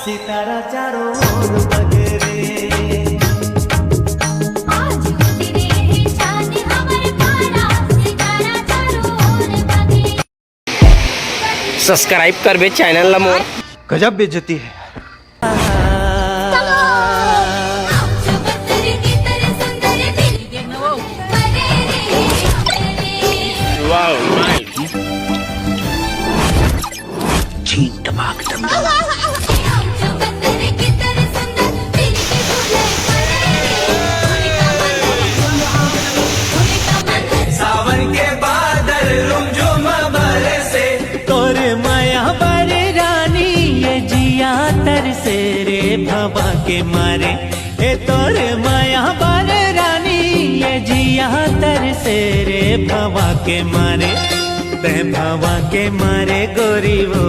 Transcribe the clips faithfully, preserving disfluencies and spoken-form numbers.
सितारा चारों ओर बगे रे। आज उतरे हैं चांद हमर पारा, सितारा चारों ओर बगे। सब्सक्राइब करबे चैनल ला मोर। गजब बेइज्जती है। Wow, nice. छींट भाग दंगा। सावन के बादल रुमझुम बरसे। तोर माया बर रानी ये जिया तरसे रे भवा के मारे। ए तोर माया बर रानी ये जिया तरसे रे भवा के मारे। तै भवा के मारे गोरी वो।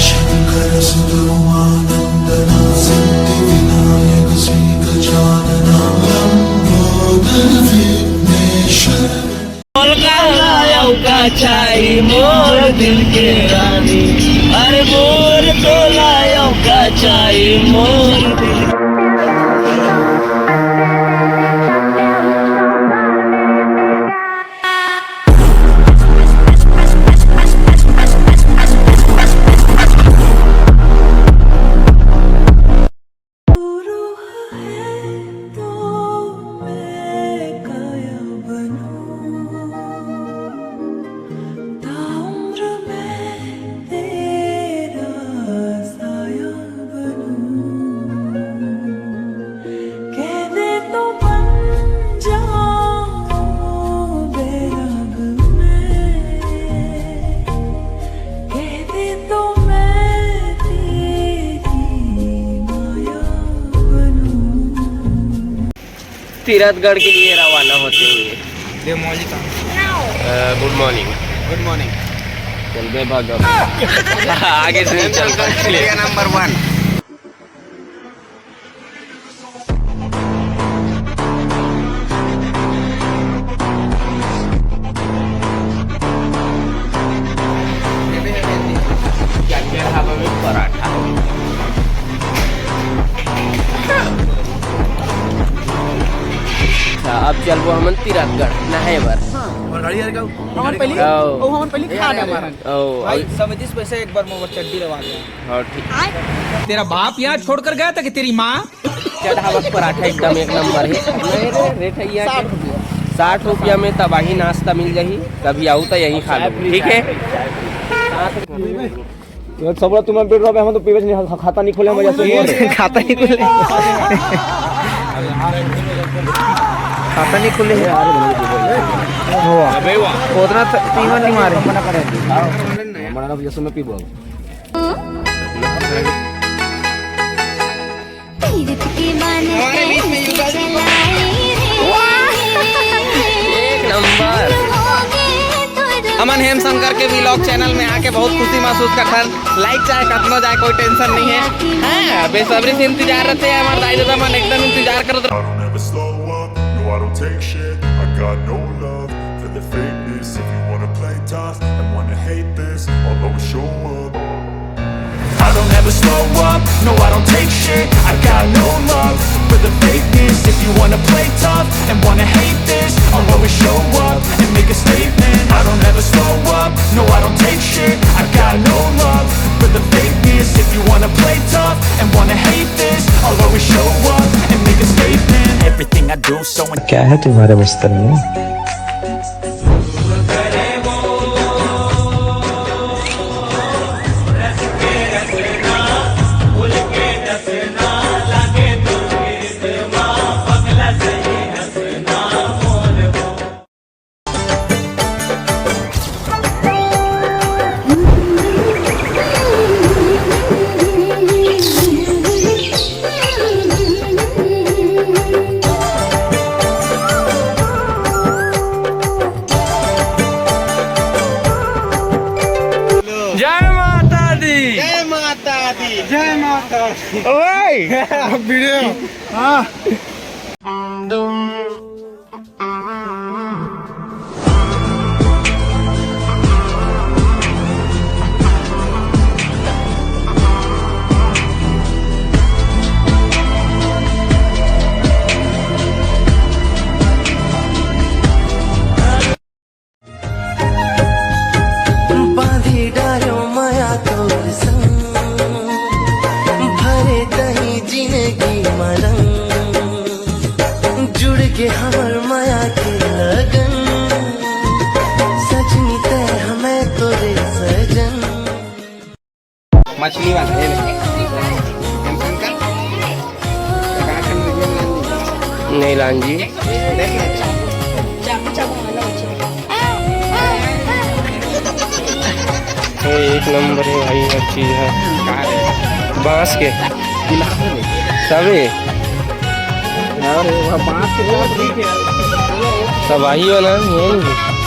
शंकर सुब्रह्म आनंदना सिद्धि विनायक श्री गजानना लंबोदर विघ्नेश्वर। बोल का लायव का चाही मोर दिल के रानी, अरे बोल तो लायव का चाही मोर दिल के। तीरथगढ़ के लिए रवाना होते हुए। गुड मॉर्निंग। गुड मॉर्निंग। चल बे भागो। आगे से नहीं चल सकते। नंबर वन। पराठा। अच्छा, अब चलबो हमन तीरथगढ़ नहाए बर। हमर गाड़ी आ गे। हमन पहली, ओ। हमन पहली खा डारे हन। ओ, भाई, समझिस वैसे एक बार मोर चड्डी लगा दे। हाँ, ठीक। तेरा बाप यहाँ छोड़कर गया था कि तेरी माँ? चढ़ावत पराठा एकदम एक नंबर है। नहीं रे, रेट है यहाँ के। साठ रुपया में तबाही नाश्ता मिल जाही, कभी आऊ तो यहीं खा लो, ठीक है? तो सब तुम बैठ रहो, हम तो पीबे नहीं, खा-, खाता नहीं खोले, हम वजह से। खाता नहीं खोले। खाता नहीं खोले। अबे वाह। उतना त-, तीन बार नहीं मारे। हमारा वजह से मैं पीबो। तीरथ के बाण कैसे चलाए रे। एक नंबर। हमन हेम शंकर के व्लॉग चैनल में आके बहुत खुशी महसूस करथन। लाइक चाहे कतनो जाए, कोई टेंशन नहीं है। हाँ, बेसब्री से इंतजार रहते हैं हमारे दाई ददा मन, एकदम इंतजार करत रहो। I don't ever slow up, no, I don't take shit. I got no love for the fakeness. If you wanna play tough and wanna hate this, I'll always show up. I don't ever slow up, no, I don't take shit. I got no love for the fakeness. If you wanna play tough and wanna hate this, I'll always show up and make a statement. I don't ever slow up, no, I don't take shit. I got no love for the fakeness. If you wanna play tough and wanna hate this, I'll always show up and make a statement. Everything I do so क्या है तुम्हारे बस्तर में? जय माता दी। जय माता दी। जय माता दी। ओए। वीडियो। हाँ। मछली वाला, ये ले। Samsung का? कहाँ का medium लान दी? नहीं लान जी। देख ले। ये एक नंबर है भाई, हर चीज है। कहाँ है? बांस के। गुलाब है। तबे। अरे, वह बांस के तो ठीक है। तबाही वाला है, ये नहीं।